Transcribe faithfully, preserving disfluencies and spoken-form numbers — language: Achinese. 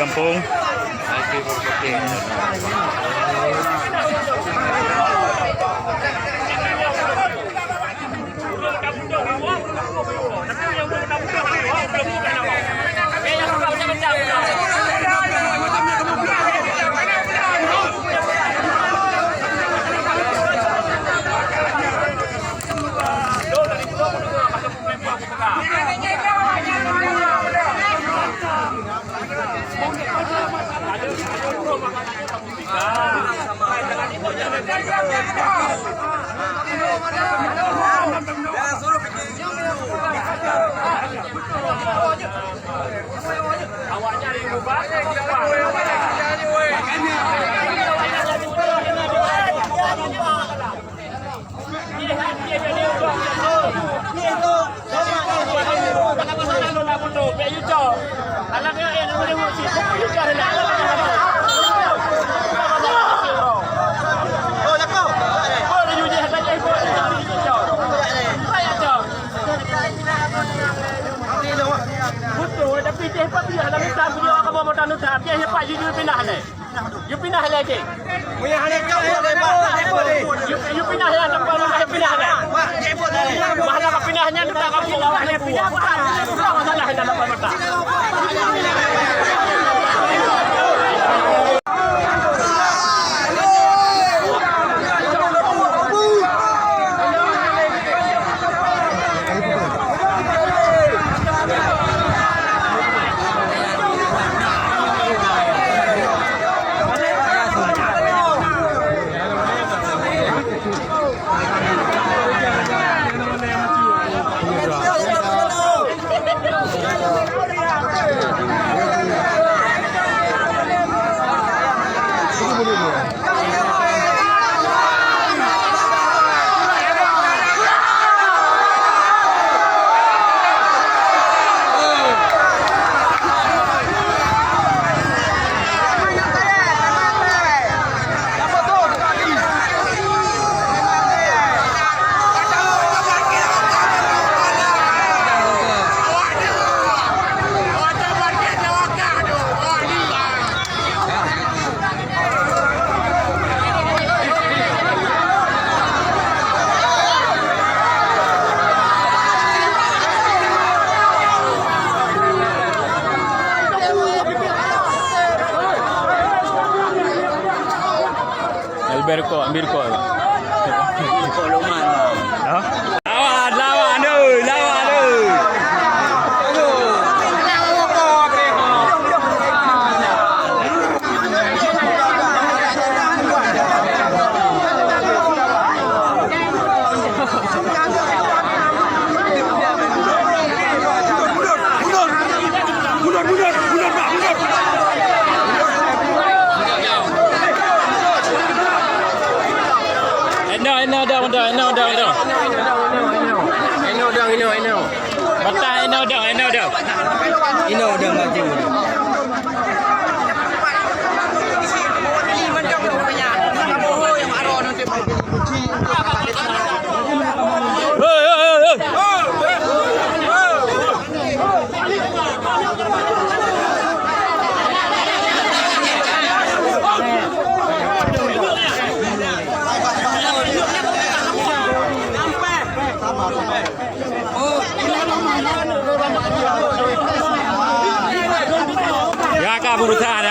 Kampung. Beutôi, tapi teuh pat piah lam Islam, beliau akan mau meutan-meutan, teuh pat jujur pinah lé. Yue pinah lé, Cik. Meunyo hana cok, yue, yue pinah lé, teumpat yue pinah lé. Bah, hana ka pinah nyan, teumpat kampung awak lé, pinah bah. Masalah hana dapat mata. Albert ko, ambil ko. Ko Lukman. Ha? Lawan, lawan, oi, lawan, oi. Eno, eno, dong, dong, eno, dong, dong. Eno, dong, eno, eno. Batang, eno, dong, eno, dong. Eno, dong, maju. Ya, ka berusaha.